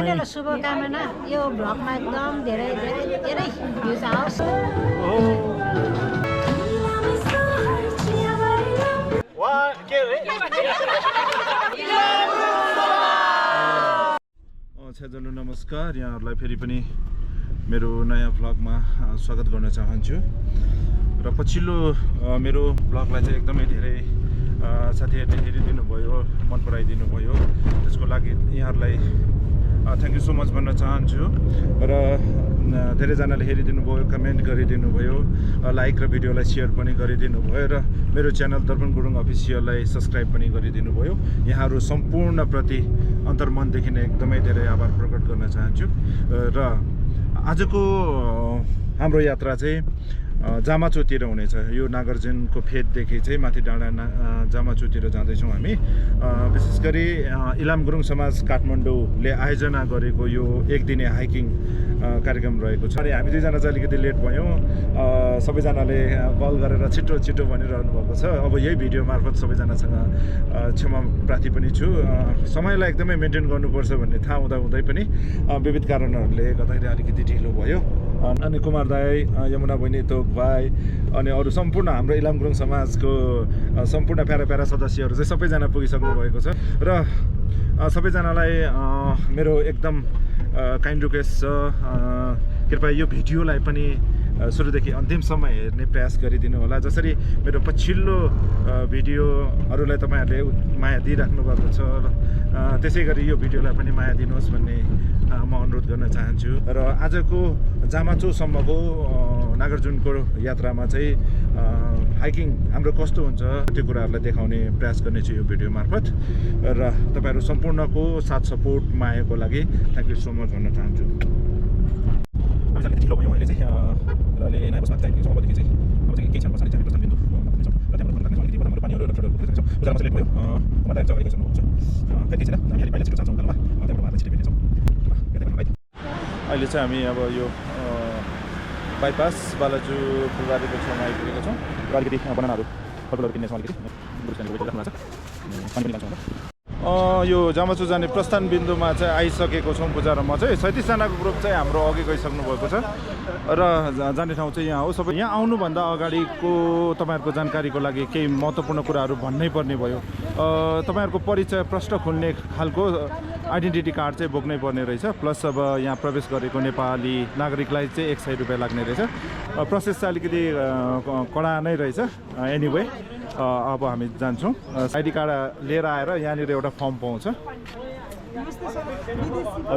शुभकामना यो भ्लगमा एकदम धेरै भ्युज आओस्। साथीहरु नमस्कार, यहाँहरुलाई फेरि पनि मेरो नयाँ भ्लगमा स्वागत गर्न चाहन्छु। र पछिल्लो मेरो भ्लगलाई चाहिँ एकदमै धेरै साथीहरुले हेरिदिनु भयो, मन पराइदिनु भयो, त्यसको लागि यहाँहरुलाई थ्यांक यू सो मच भन्न चाहन्छु। र धेरैजनाले हेरिदिनु भयो, कमेन्ट गरिदिनु भयो, लाइक र भिडियोलाई सेयर पनि गरिदिनु भयो र मेरो च्यानल दर्पण गुरुङ अफिसियललाई सब्स्क्राइब पनि गरिदिनु भयो। यहाँहरु सम्पूर्णप्रति अन्तर्मनदेखि नै एकदमै धेरै आभार प्रकट गर्न चाहन्छु। र आजको हाम्रो यात्रा चाहिँ जामाचोतिर हुनेछ। यो नागार्जुनको फेददेखि चाहिँ माथि डाँडा जामाचोतिर जाँदैछौँ हामी। विशेष गरी इलाम गुरुङ समाज काठमाडौँले आयोजना गरेको यो एक दिने हाइकिङ कार्यक्रम रहेको छ। अनि हामी दुईजना चाहिँ अलिकति लेट भयौँ। सबैजनाले कल गरेर छिटो छिटो भनिरहनु भएको छ। अब यही भिडियो मार्फत सबैजनासँग क्षमा प्रार्थी पनि छु। समयलाई एकदमै मेन्टेन गर्नुपर्छ भन्ने थाहा हुँदै पनि विविध कारणहरूले गर्दाखेरि अलिकति ढिलो भयो। अनि कुमार दाई, यमुना बहिनी, तोक भाइ अनि अरू सम्पूर्ण हाम्रो इलाम गुरुङ समाजको सम्पूर्ण प्यारा सदस्यहरू चाहिँ सबैजना पुगिसक्नु भएको छ। र सबैजनालाई मेरो एकदम काइन्ड रिक्वेस्ट छ, कृपया यो भिडियोलाई पनि सुरुदेखि अन्तिमसम्म हेर्ने प्रयास गरिदिनु होला। जसरी मेरो पछिल्लो भिडियोहरूलाई तपाईँहरूले माया दिइराख्नु भएको छ, त्यसै गरी यो भिडियोलाई पनि माया दिनुहोस् भन्ने म अनुरोध गर्न चाहन्छु। र आजको जामाचोसम्मको नागार्जुनको यात्रामा चाहिँ हाइकिङ हाम्रो कस्तो हुन्छ त्यो कुराहरूलाई देखाउने प्रयास गर्नेछु यो भिडियो मार्फत। र तपाईँहरू सम्पूर्णको साथ सपोर्ट मायाको लागि थ्यांक यू सो मच भन्न चाहन्छु। अहिले चाहिँ हामी अब यो बाइपास बालाजु फुलबारीको छेउमा आइपुगेका छौँ। र अलिकति बनानाहरू फलफुलहरू किन्ने छौँ। अलिकति यो जामाचो जाने प्रस्थान बिन्दुमा चाहिँ आइसकेको छौँ पूजा र म चाहिँ। 37 जनाको ग्रुप चाहिँ हाम्रो अघि गइसक्नु भएको छ। र जाने ठाउँ चाहिँ यहाँ हो। सबै यहाँ आउनुभन्दा अगाडिको तपाईँहरूको जानकारीको लागि केही महत्त्वपूर्ण कुराहरू भन्नै पर्ने भयो। तपाईँहरूको परिचय प्रश्न खुल्ने खालको आइडेन्टिटी कार्ड चाहिँ बोक्नै पर्ने रहेछ। प्लस अब यहाँ प्रवेश गरेको नेपाली नागरिकलाई चाहिँ 100 रुपियाँ लाग्ने रहेछ। प्रोसेस चाहिँ अलिकति कडा नै रहेछ। एनिवे अब हामी जान्छौँ। आइडी कार्ड लिएर आएर यहाँनिर एउटा फर्म पाउँछ।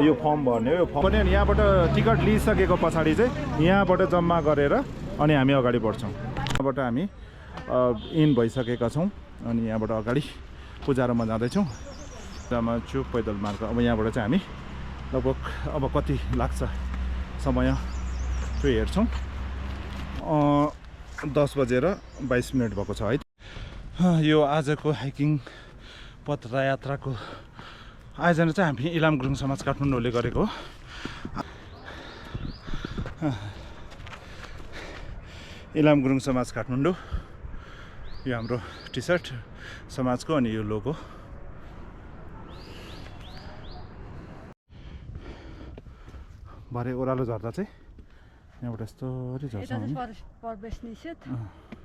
यो फर्म भर्ने हो। यो फर्म पनि यहाँबाट टिकट लिइसकेको पछाडि चाहिँ यहाँबाट जम्मा गरेर अनि हामी अगाडि बढ्छौँ। यहाँबाट हामी इन भइसकेका छौँ। अनि यहाँबाट अगाडि पूजा र म जाँदैछौँ। जामाचो पैदल मार्ग। अब यहाँबाट चाहिँ हामी लगभग अब कति लाग्छ समय त्यो हेर्छौँ। 10:22 भएको छ है। यो आजको हाइकिङ पदयात्राको आयोजना चाहिँ हामी इलाम गुरुङ समाज काठमाडौँले गरेको हो। इलाम गुरुङ समाज काठमाडौँ, यो हाम्रो टी सर्ट समाजको अनि यो लोगो। भरे ओह्रालो झर्दा चाहिँ यहाँबाट यस्तोरी झर्छौँ हामी।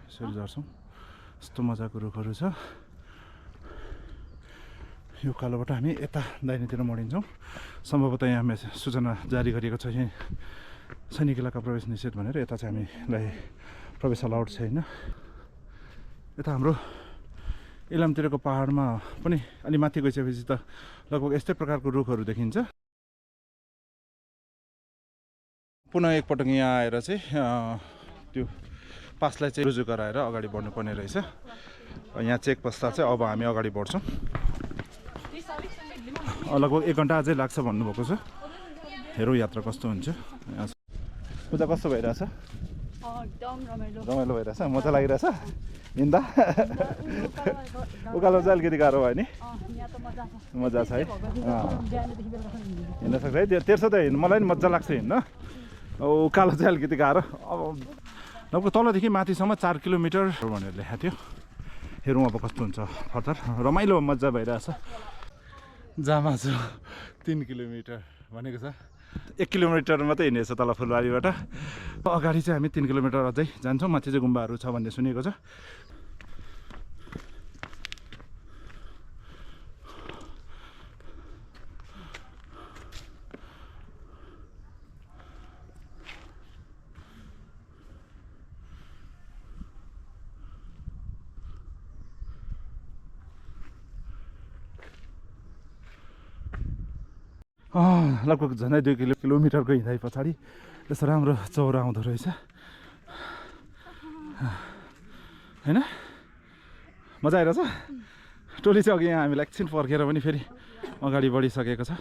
यसरी झर्छौँ। यस्तो मजाको रुखहरू छ। यो कालोबाट हामी यता दाहिनेतिर मोडिन्छौँ। सम्भवतः यहाँ सूचना जारी गरिएको छ यहाँ सैनिक इलाका प्रवेश निषेध भनेर। यता चाहिँ हामीलाई प्रवेश अलाउड छैन। यता हाम्रो इलामतिरको पहाडमा पनि अलि माथि गइसकेपछि त लगभग यस्तै प्रकारको रुखहरू देखिन्छ। पुनः एकपटक यहाँ आएर चाहिँ त्यो पासलाई चाहिँ रुजु गराएर अगाडि बढ्नुपर्ने रहेछ। यहाँ चेक पश्चात चाहिँ अब हामी अगाडि बढ्छौँ। लगभग 1 घन्टा अझै लाग्छ भन्नुभएको छ। हेरौँ यात्रा कस्तो हुन्छ। पूजा कस्तो भइरहेछ? रमाइलो भइरहेछ। मजा लागिरहेछ हिँड्दा? उकालो चाहिँ अलिकति गाह्रो भयो नि? मजा छ है। हिँड्न सक्छ है। तेर्सो त हिँड्नु मलाई पनि मजा लाग्छ हिँड्न। उकालो चाहिँ अलिकति गाह्रो। अब लगभग तलदेखि माथिसम्म 4 किलोमिटर भनेर लेखाएको थियो। हेरौँ अब कस्तो हुन्छ फर्दर। रमाइलो मजा भइरहेछ। जामाचो 3 किलोमिटर। भनेको छ 1 किलोमिटर मात्रै हिँडेछ तल फुलबारीबाट अगाडि चाहिँ हामी 3 किलोमिटर अझै जान्छौँ माथि चाहिँ गुम्बाहरू छ भन्ने सुनेको छ लगभग झन्डै 2 किलोमिटरको हिँडाइ पछाडि यस्तो राम्रो चौरा आउँदो रहेछ होइन मजा आइरहेछ टोली चाहिँ अघि यहाँ हामीलाई एकछिन फर्केर पनि फेरि अगाडि बढिसकेको छ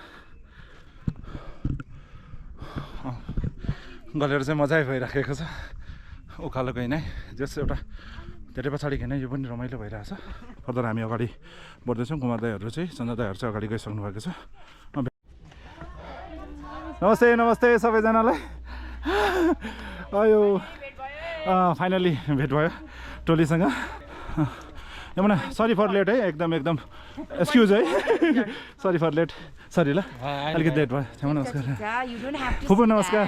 गलेर चाहिँ मजै भइराखेको छ उकालोको हिँडाइ जस एउटा धेरै पछाडि हिँडाइ यो पनि रमाइलो भइरहेछ फर्दर हामी अगाडि बढ्दैछौँ कुमार दाईहरू चाहिँ सञ्जय दाईहरू चाहिँ अगाडि गइसक्नु भएको छ नमस्ते नमस्ते सबैजनालाई यो फाइनली भेट भयो टोलीसँग यमुना सरी फर लेट है एकदम एक्सक्युज है सरी फर लेट सरी ल अलिकति लेट भयो क्षमा नमस्कार फुपू नमस्कार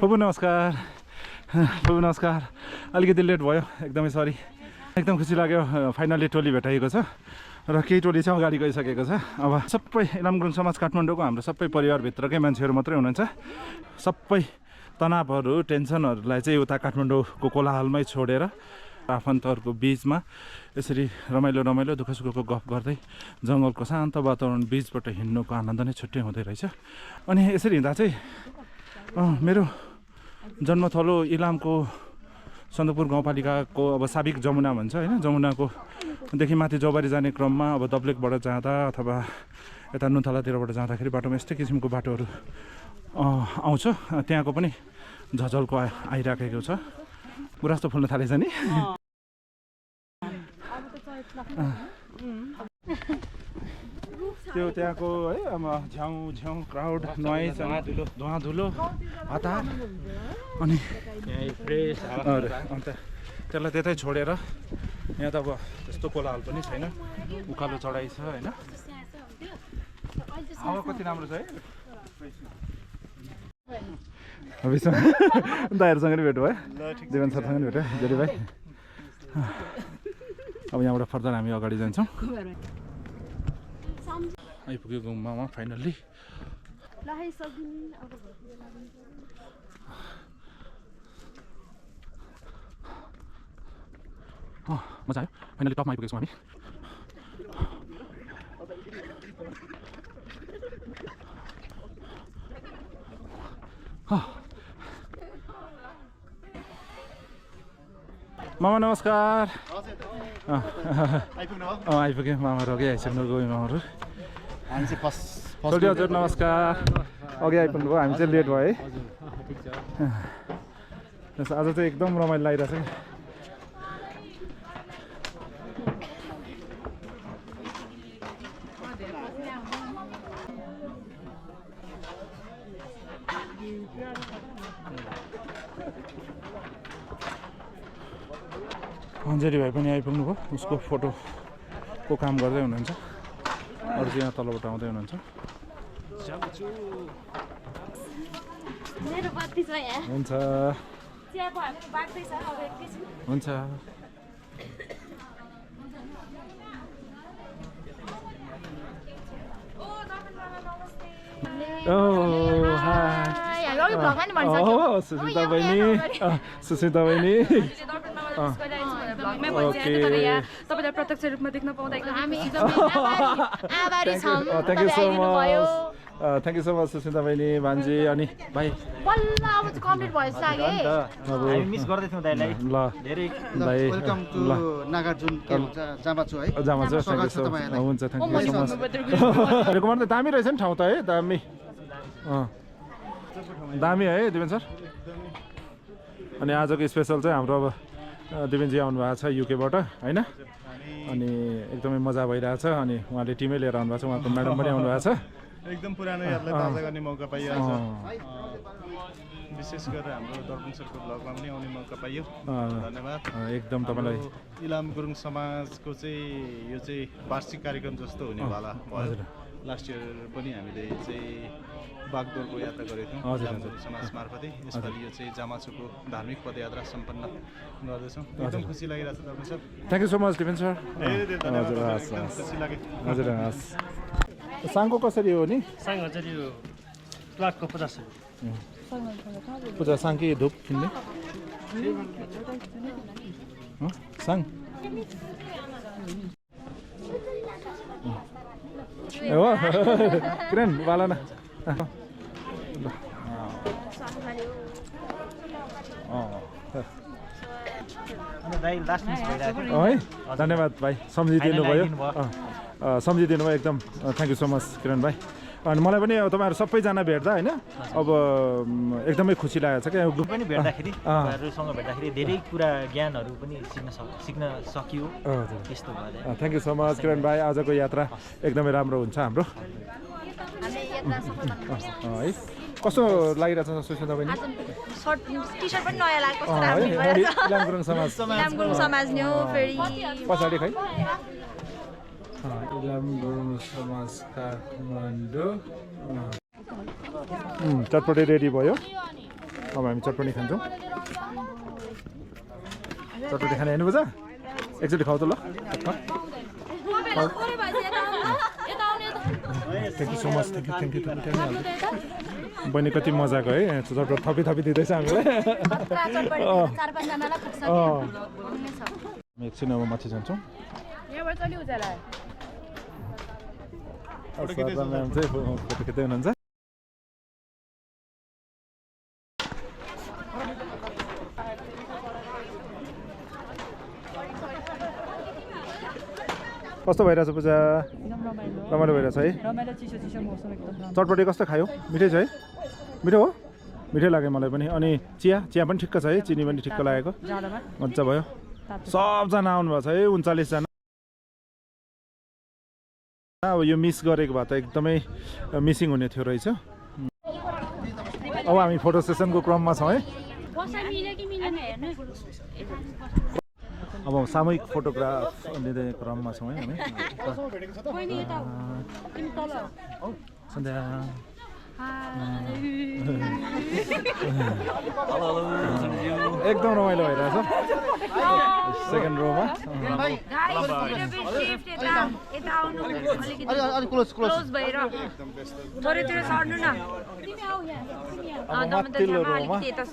फुपू नमस्कार फुपू नमस्कार अलिकति लेट भयो एकदमै सरी एकदम खुसी लाग्यो फाइनली टोली भेटाइएको छ र केही टोली चाहिँ अगाडि गइसकेको छ अब सबै इलाम गुरुङ समाज काठमाडौँको हाम्रो सबै परिवारभित्रकै मान्छेहरू मात्रै हुनुहुन्छ सबै तनावहरू टेन्सनहरूलाई चाहिँ उता काठमाडौँको कोलाहलमै छोडेर आफन्तहरूको बिचमा यसरी रमाइलो दुःख सुखको गफ गर्दै जङ्गलको शान्त वातावरण बिचबाट हिँड्नुको आनन्द नै छुट्टै हुँदै रहेछ अनि यसरी हिँड्दा चाहिँ मेरो जन्मथलो इलामको सन्दकपुर गाउँपालिकाको अब साबिक जमुना भन्छ होइन जमुनाको देखि माथि जौबारी जाने क्रममा अब दब्लेकबाट जाँदा अथवा यता नुनथलातिरबाट जाँदाखेरि बाटोमा यस्तै किसिमको बाटोहरू आउँछ त्यहाँको पनि झझल्को आइराखेको छ गुराँस त फुल्न थालेछ नि त्यो त्यहाँको है अब झ्याउ क्राउड नोइज धुवा धुलो हतार अनि अन्त त्यसलाई त्यतै छोडेर यहाँ त अब त्यस्तो कोलाहल पनि छैन उकालो चढाइ छ होइन हावा कति राम्रो छ है दाइहरूसँग नि भेट भयो जीवन सरसँग नि भेट्यो जेरी भाइ अब यहाँबाट फर्दर हामी अगाडि जान्छौँ आइपुग्यो गुम्बामा फाइनल्ली मजा आयो फाइनली टपमा आइपुगेको छौँ हामी मामा नमस्कार आइपुग्यो मामाहरू अघि आइसक्नु गयो मामाहरू हजुर नमस्कार अघि आइपुग्नु भयो हामी चाहिँ लेट भयो है आज चाहिँ एकदम रमाइलो लागिरहेको छ अन्जेरी भाइ पनि आइपुग्नु भयो उसको फोटोको काम गर्दै हुनुहुन्छ अरू चाहिँ यहाँ तलबाट आउँदै हुनुहुन्छ हुन्छ हुन्छ सुस्मिता बहिनी तपाईलाई प्रत्यक्ष रूपमा देख्न पाउँदा हामी आभारी छौं thank you so much Sushmita बहिनी भान्जी अनि भाइ बल्ल अब कम्प्लिट भइस लाग्यो हामी मिस गर्दै थियौं दाइलाई ल धेरै भाइ वेलकम टु नागार्जुन जामाचु है जामाचु थ्याङ्क यू सो मच हुन्छ thank you so much recommend त दामी रहेछ नि ठाउँ त है दामी दामी है दिवेन सर अनि आजको स्पेसल चाहिँ हाम्रो अब दिवेनजी आउनु भएको छ युकेबाट होइन अनि एकदमै मजा भइरहेछ अनि उहाँले टिमै लिएर आउनु भएको छ उहाँको म्याडम पनि आउनु भएको छ एकदम पुरानो यादलाई ताजा गर्ने मौका पाइरहेछ विशेष गरेर हाम्रो दर्पण सरको ब्लगमा पनि आउने मौका पाइयो धन्यवाद एकदम तपाईँलाई इलाम गुरुङ समाजको चाहिँ यो चाहिँ वार्षिक कार्यक्रम जस्तो हुनेवाला भयो लास्ट इयर पनि हामीले चाहिँ बागडोरको यात्रा गरेको थियौँ जामबुङ समाज मार्फतै। यसपालि यो चाहिँ जामाचोको धार्मिक पदयात्रा सम्पन्न गर्दैछौँ। एकदम खुसी लागिरहेको छ तपाईँ sir. Thank you so much defence sir. धन्यवाद एकदम खुसी लाग्यो। हजुर हस्। साङको कसरी हो नि? साङ हजुर यो प्लाटको 50 पूजा साङ कि धुप किन्ने साङ हो किरण वाला न दाइ लास्ट मिस भइरहेको है धन्यवाद भाइ सम्झिदिनु भयो सम्झिदिनु भयो एकदम थ्याङ्क यू सो मच किरण भाइ। अनि मलाई पनि अब तपाईँहरू सबैजना भेट्दा होइन अब एकदमै खुसी लागेको छ क्या ग्रुप पनि भेट्दाखेरि तपाईँहरूसँग भेट्दाखेरि धेरै कुरा ज्ञानहरू पनि सिक्न सकियो त्यस्तो भयो। थ्याङ्क यू सो मच किरण भाइ। आजको यात्रा एकदमै राम्रो हुन्छ हाम्रो है। कस्तो लागिरहेछ सुस्मिता बहिनी? सर्ट टी-शर्ट पनि नयाँ लाग्यो कस्तो राम्रो भइरहेछ। इलाम गुरुङ समाज नि हो फेरि पछाडि खै इलाम गुरुङ समाज काठमाडौँ। चटपटी रेडी भयो। अब हामी चटपटी खान्छौँ। चटपटी खाने हेर्नु पर्छ एकचोटि खाऊ त ल। Thank you so much. Thank you बहिनी कति मजाको है चटपट थपी दिँदैछ हामीलाई। एकछिन अब माथि जान्छौँ। म्याम चाहिँ फोटो खिच्दै हुनुहुन्छ। कस्तो भइरहेछ पूजा? रमाइलो भइरहेछ है। चटपटी कस्तो खायो? मिठै छ है? मिठो हो? मिठै लाग्यो मलाई पनि। अनि चिया पनि ठिक्क छ है, चिनी पनि ठिक्क लागेको मजा भयो। सबजना आउनुभएको छ है 39 जना। अब यो मिस गरेको भए त एकदमै मिसिङ हुने थियो रहेछ। अब हामी फोटो सेसनको क्रममा छौँ है। अब सामूहिक फोटोग्राफ लिँदै क्रममा छौँ है हामी। सन्ध्या एकदम रमाइलो भइरहेछ सेकेन्ड रोमा। माथिल्लो रोमा त्यहाँ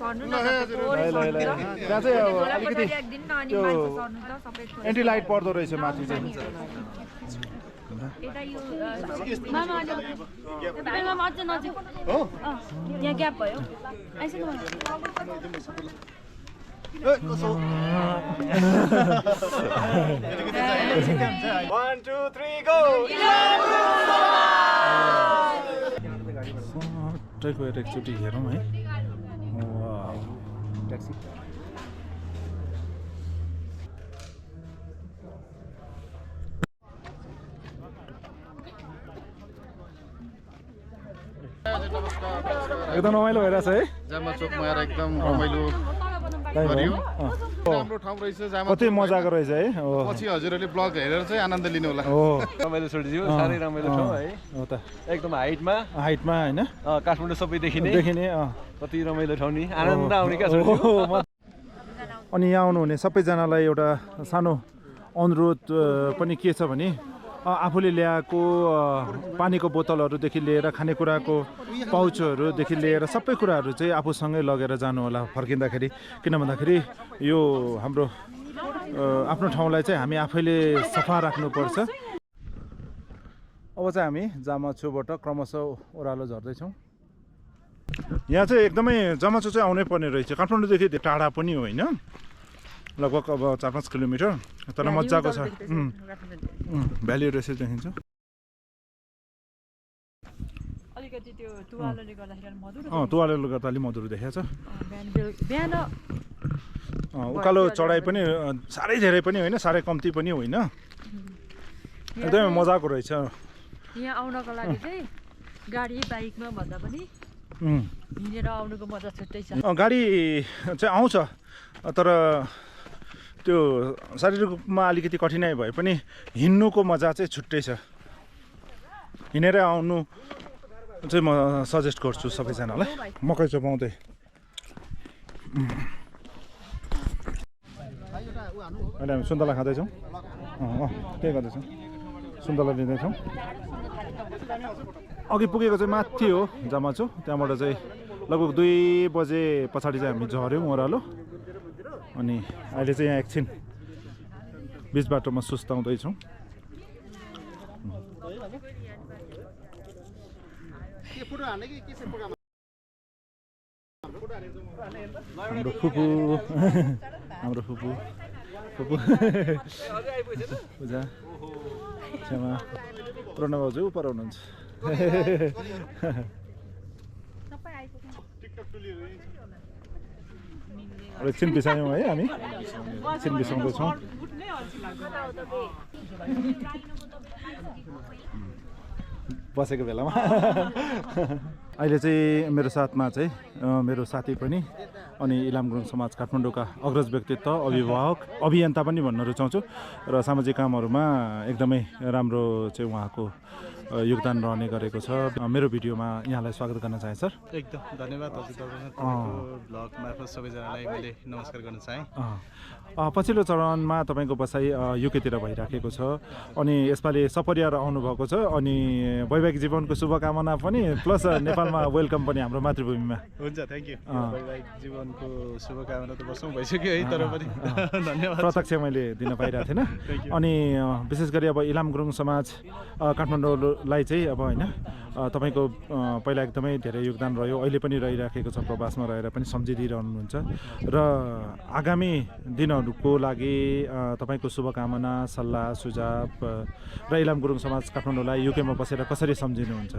चाहिँ अलिकति त्यो एन्टी लाइट पर्दो रहेछ माथि चाहिँ। यहाँ ग्याप भयो। गएर एकचोटि हेरौँ है। ट्याक्सी एकदम रमाइलो भइरहेछ है। जामा चोकमा आएर एकदम रमाइलो गरियो। राम्रो ठाउँ रहेछ जामा। कति मजाको रहेछ है। पछि हजुरहरूले ब्लग हेरेर चाहिँ आनन्द लिनु होला। हो रमाइलो छोडिदियो। साह्रै रमाइलो ठाउँ है। हो त एकदम हाइटमा होइन काठमाडौँ सबै देखिने कति रमाइलो ठाउँ नि। आनन्द आउने क्या छोडिदियो। अनि यहाँ आउनुहुने सबैजनालाई एउटा सानो अनुरोध पनि के छ भने आफूले ल्याएको पानीको बोतलहरूदेखि लिएर खानेकुराको पाउचहरूदेखि लिएर सबै कुराहरू चाहिँ आफूसँगै लगेर जानु होला फर्किँदाखेरि। किन भन्दाखेरि यो हाम्रो आफ्नो ठाउँलाई चाहिँ हामी आफैले सफा राख्नुपर्छ। अब चाहिँ हामी जामाचोबाट क्रमशः ओह्रालो झर्दैछौँ। यहाँ चाहिँ एकदमै जामाचो चाहिँ आउनै पर्ने रहेछ। काठमाडौँदेखि टाढा पनि होइन, लगभग अब 4-5 किलोमिटर, तर मजाको छ। भ्याली रहेछ देखिन्छ। अलिकति त्यो तुवालोले गर्दाखेरि मधुर तुवालोले गर्दा अलिक मधुर देखाएको छ। बिहान उकालो चढाइ पनि साह्रै धेरै पनि होइन, साह्रै कम्ती पनि होइन, एकदमै मजाको रहेछ। यहाँ आउनको लागि चाहिँ गाडी बाइकमा भन्दा पनि हिँडेर आउनुको मजा छुट्टै छ। गाडी चाहिँ आउँछ, तर त्यो शारीरिक रूपमा अलिकति कठिनाइ भए पनि हिँड्नुको मजा चाहिँ छुट्टै छ। हिँडेर आउनु चाहिँ म सजेस्ट गर्छु सबैजनालाई मकै चपाउँदै अहिले हामी सुन्तला खाँदैछौँ के गर्दैछौँ सुन्तला लिँदैछौँ अघि पुगेको चाहिँ माथि हो जामाचो त्यहाँबाट चाहिँ लगभग 2 बजे पछाडि चाहिँ हामी झऱ्यौँ ओह्रालो अनि अहिले चाहिँ यहाँ एकछिन बिच बाटोमा सुस्ताउँदैछौँ हाम्रो फुपू पूजा छेमा पुरानो भाउजू पर हुनुहुन्छ एकछिन बिसायौँ है हामी एकछिन बिसाउँदैछौँ बसेको बेलामा अहिले चाहिँ मेरो साथमा चाहिँ मेरो साथी पनि अनि इलाम गुरुङ समाज काठमाडौँका अग्रज व्यक्तित्व अभिभावक अभियन्ता पनि भन्न रुचाउँछु र सामाजिक कामहरूमा एकदमै राम्रो चाहिँ उहाँको योगदान रहने गरेको छ मेरो भिडियोमा यहाँलाई स्वागत गर्न चाहे सर एकदम धन्यवाद हजुर तपाईँको ब्लग मार्फत सबैजनालाई मैले नमस्कार गर्न चाहेँ पछिल्लो चरणमा तपाईँको बसाइ युकेतिर भइराखेको छ अनि यसपालि सपरिवार आउनुभएको छ अनि वैवाहिक जीवनको शुभकामना पनि प्लस नेपालमा वेलकम पनि हाम्रो मातृभूमिमा हुन्छ थ्याङ्क यू वैवाहिक जीवनको शुभकामना त वर्षौँ भइसक्यो है तर पनि धन्यवाद प्रत्यक्ष मैले दिन पाइरहेको थिएन अनि विशेष गरी अब इलाम गुरुङ समाज काठमाडौँलाई चाहिँ अब होइन तपाईँको पहिला एकदमै धेरै योगदान रह्यो अहिले पनि रहिराखेको छ प्रवासमा रहेर पनि सम्झिदिइरहनुहुन्छ र आगामी दिनहरूको लागि तपाईँको शुभकामना सल्लाह सुझाव र इलाम गुरुङ समाज काठमाडौँलाई युकेमा बसेर कसरी सम्झिनुहुन्छ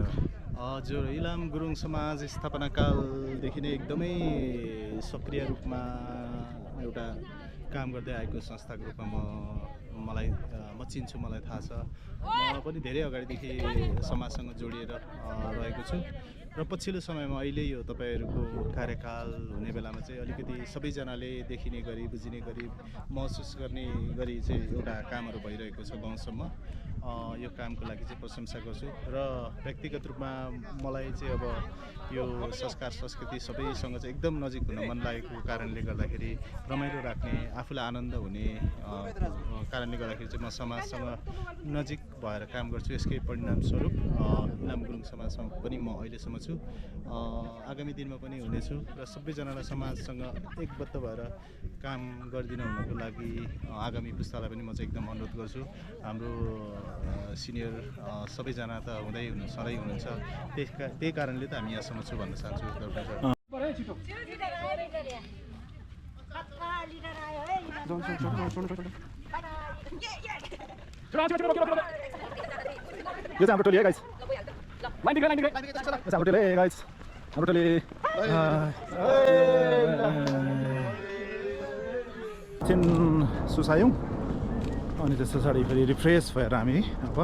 हजुर इलाम गुरुङ समाज स्थापना कालदेखि नै एकदमै सक्रिय रूपमा एउटा काम गर्दै आएको संस्थाको रूपमा म चिन्छु मलाई थाहा छ म पनि धेरै अगाडिदेखि समाजसँग जोडिएर रहेको छु र पछिल्लो समयमा अहिले यो तपाईँहरूको कार्यकाल हुने बेलामा चाहिँ अलिकति सबैजनाले देखिने गरी बुझिने गरी महसुस गर्ने गरी चाहिँ एउटा कामहरू भइरहेको छ गाउँसम्म यो कामको लागि चाहिँ प्रशंसा गर्छु र व्यक्तिगत रूपमा मलाई चाहिँ अब यो संस्कार संस्कृति सबैसँग चाहिँ एकदम नजिक हुन मन लागेको कारणले गर्दाखेरि रमाइलो राख्ने आफूलाई आनन्द हुने कारणले गर्दाखेरि चाहिँ म समाजसँग नजिक भएर काम गर्छु यसकै परिणामस्वरूप इलाम गुरुङ समाजमा पनि म अहिलेसम्म छु आगामी दिनमा पनि हुनेछु र सबैजनालाई समाजसँग एकबद्ध भएर काम गरिदिनु हुनको लागि आगामी पुस्तालाई पनि म चाहिँ एकदम अनुरोध गर्छु हाम्रो सिनियर सबैजना त सधैँ हुनुहुन्छ त्यही कारणले त हामी यहाँसम्म छु भन्न चाहन्छु यो चाहिँ हाम्रो टोली है गाइस हाम्रो टोली है गाइस हाम्रो टोली एकछिन सुसायौँ अनि त्यस पछाडि फेरि रिफ्रेस भएर हामी अब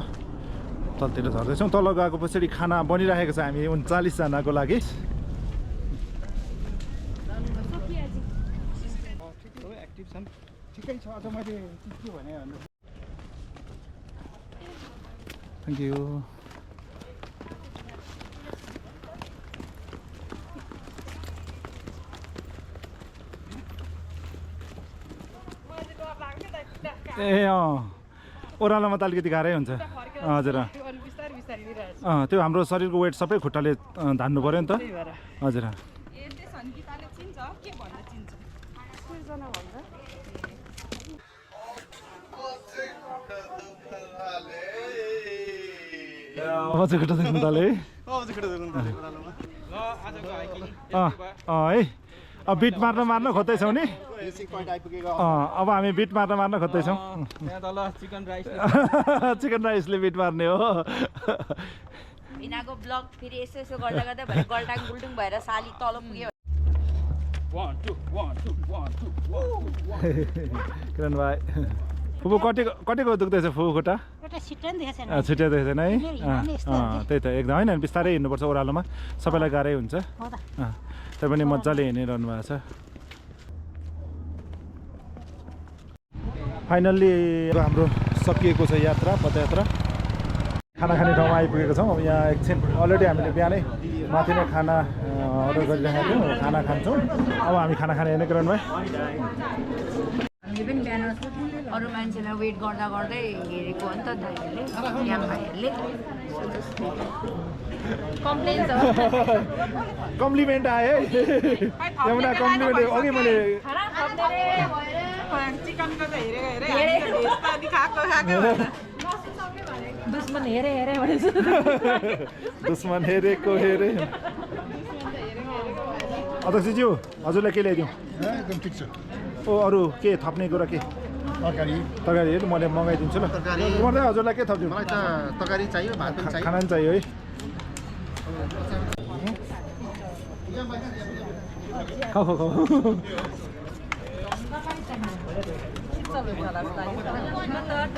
तलतिर झर्दैछौँ तल गएको पछाडि खाना बनिरहेको छ हामी 39 जनाको लागि थ्याङ्क यू ए ओह्रालोमा त अलिकति गाह्रै हुन्छ हजुर त्यो हाम्रो शरीरको वेट सबै खुट्टाले धान्नु पऱ्यो नि त हजुर खुट्टा दुख्नु थाले है अब बिट मार्न खोज्दैछौँ नि अब हामी बिट मार्न खोज्दैछौँ चिकन राइसले बिट मार्ने हो बिनाको ब्लग फेरि यसो गर्दा गर्दा भरे गल्टाङ गुल्टुङ भएर साली तल पुग्यो किरण भाइ फुपू कतिको दुख्दैछ फुपू खुट्टा छिट्टै देखेको छैन है त्यही त एकदम होइन बिस्तारै हिँड्नुपर्छ ओह्रालोमा सबैलाई गाह्रै हुन्छ त्यही पनि मजाले हिँडिरहनु भएको छ फाइनल्ली हाम्रो सकिएको छ यात्रा पदयात्रा खाना खाने ठाउँमा आइपुगेको छौँ। अब यहाँ एकछिन अलरेडी हामीले बिहानै माथि नै खाना अर्डर गरिराखेको थियौँ, खाना खान्छौँ। अब हामी खाना खाने हेर्ने क्रममा हामीले पनि बिहान अरू मान्छेलाई वेट गर्दा गर्दै हेरेको हो नि त दाइहरूले यहाँ भाइहरूले कम्प्लेन छ कम्प्लिमेन्ट आयो है यमुना कम्प्लिमेन्ट अघि मैले दुश्मन हेरे हेरे भनेछ दुश्मन हेरेको हेरे अध्यक्षज्यू हजुरलाई के ल्याइदिउँ एकदम ठिक छ ओ अरू के थप्ने कुरा के तरकारीहरू मैले मगाइदिन्छु ल मलाई हजुरलाई के थप्दिउँ मलाई त तरकारी चाहियो भात पनि चाहियो खाना पनि चाहियो है खाऊ खाऊ खाऊ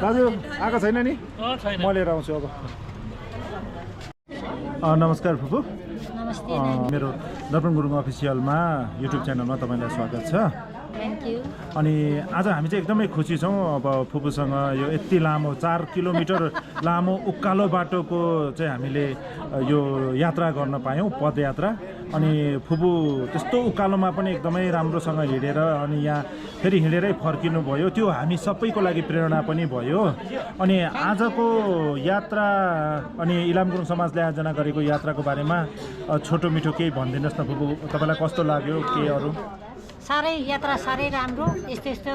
दाजु आएको छैन नि म लिएर आउँछु अब नमस्कार फुपू नमस्ते मेरो दर्पण गुरुङ अफिसियलमा युट्युब च्यानलमा तपाईँलाई स्वागत छ थ्याङ्क यू अनि आज हामी चाहिँ एकदमै खुसी छौँ अब फुपूसँग यो यति लामो 4 किलोमिटर लामो उकालो बाटोको चाहिँ हामीले यो यात्रा गर्न पायौँ पदयात्रा अनि फुपू त्यस्तो उकालोमा पनि एकदमै राम्रोसँग हिँडेर अनि यहाँ फेरि हिँडेरै फर्किनु भयो त्यो हामी सबैको लागि प्रेरणा पनि भयो अनि आजको यात्रा अनि इलाम गुरुङ समाजले आयोजना गरेको यात्राको बारेमा छोटो मिठो केही भनिदिनुहोस् न फुपू तपाईँलाई कस्तो लाग्यो के अरू साह्रै यात्रा साह्रै राम्रो यस्तो यस्तो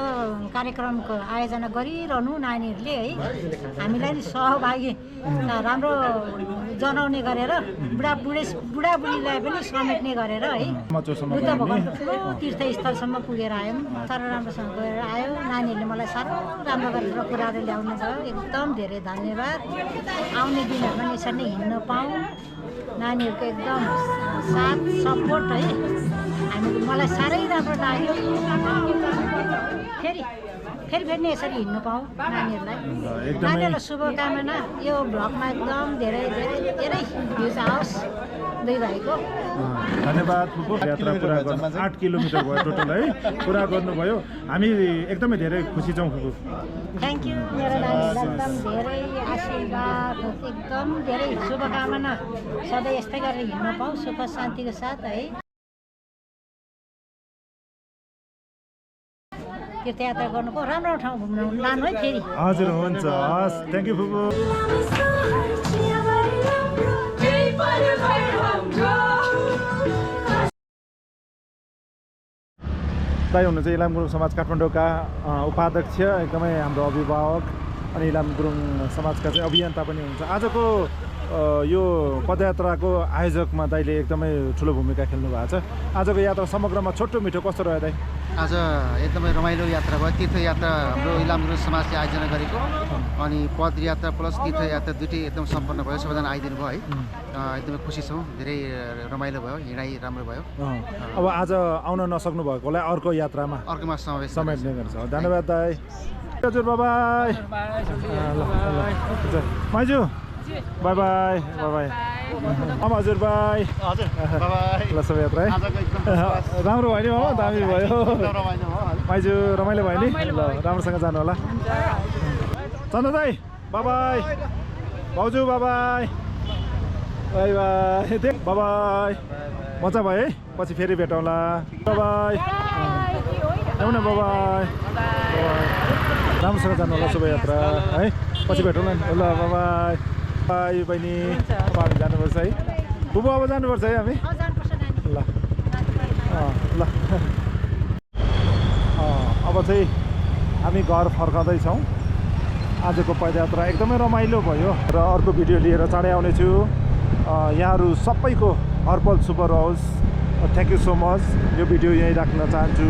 कार्यक्रमको आयोजना गरिरहनु नानीहरूले है हामीलाई नि सहभागी राम्रो जनाउने गरेर बुढाबुढीलाई पनि समेट्ने गरेर है बुद्ध भगवानको ठुलो तीर्थस्थलसम्म पुगेर आयौँ साह्रो राम्रोसँग गएर आयो नानीहरूले मलाई साह्रो राम्रो गरेर कुराहरू ल्याउनु भयो एकदम धेरै धन्यवाद आउने दिनहरूमा यसरी नै हिँड्न पाऊँ नानीहरूको एकदम साथ सपोर्ट है मलाई साह्रै राम्रो लाग्यो फेरि पनि यसरी हिँड्नु पाऊँ नानीहरूलाई शुभकामना यो भ्लगमा एकदम धेरै भ्युज आओस् दुई भाइको धन्यवाद फुपू यात्रा पुरा गर्नु 8 किलोमिटर भयो टोटल है पुरा गर्नुभयो हामी एकदमै धेरै खुसी छौँ फुपू थ्याङ्क यू मेरो नानीहरूलाई एकदम धेरै आशीर्वाद एकदम धेरै शुभकामना सधैँ यस्तै गरेर हिँड्न पाऊँ सुख शान्तिको साथ है तीर्थयात्रा गर्नुको राम्रो ठाउँ घुम्नु लानु है फेरि हजुर हुन्छ हस् थ्याङ्क यू फुपू दाइ हुनुहुन्छ इलाम गुरुङ समाज काठमाडौँका उपाध्यक्ष एकदमै हाम्रो अभिभावक अनि इलाम गुरुङ समाजका चाहिँ अभियन्ता पनि हुनुहुन्छ आजको यो पदयात्राको आयोजकमा दाइले एकदमै ठुलो भूमिका खेल्नु भएको छ आजको यात्रा समग्रमा छोटो मिठो कस्तो रह्यो दाइ आज एकदमै रमाइलो यात्रा भयो तीर्थयात्रा हाम्रो इलाम गुरुङ समाजले आयोजना गरेको अनि पदयात्रा प्लस तीर्थयात्रा दुइटै एकदम सम्पन्न भयो सबैजना आइदिनु भयो है एकदमै खुसी छौँ धेरै रमाइलो भयो हिँडाइ राम्रो भयो अब आज आउन नसक्नु भएकोलाई अर्को यात्रामा अर्कोमा समेट्ने गर्छ धन्यवाद दाइ हजुर बाई माइजू बाई बाई हजुर बाई ल सबै यात्रा है राम्रो भयो नि हो दामी भयो माइजू रमाइलो भयो नि ल राम्रोसँग जानु होला चन्द्र दाई बाई भाउजू बाई बाई बाई मजा भयो है पछि फेरि भेटौँला बाई आउन बाई राम्रोसँग जानु होला शोभायात्रा है पछि भेटौँला नि ल बाई बाई बहिनी अब हामी जानुपर्छ है बुबु अब जानुपर्छ है हामी ल ल अब चाहिँ हामी घर फर्काउँदैछौँ आजको पदयात्रा एकदमै रमाइलो भयो र अर्को भिडियो लिएर चाँडै आउनेछु यहाँहरू सबैको हरपल शुभ रहोस् थ्याङ्क यू सो मच यो भिडियो यहीँ राख्न चाहन्छु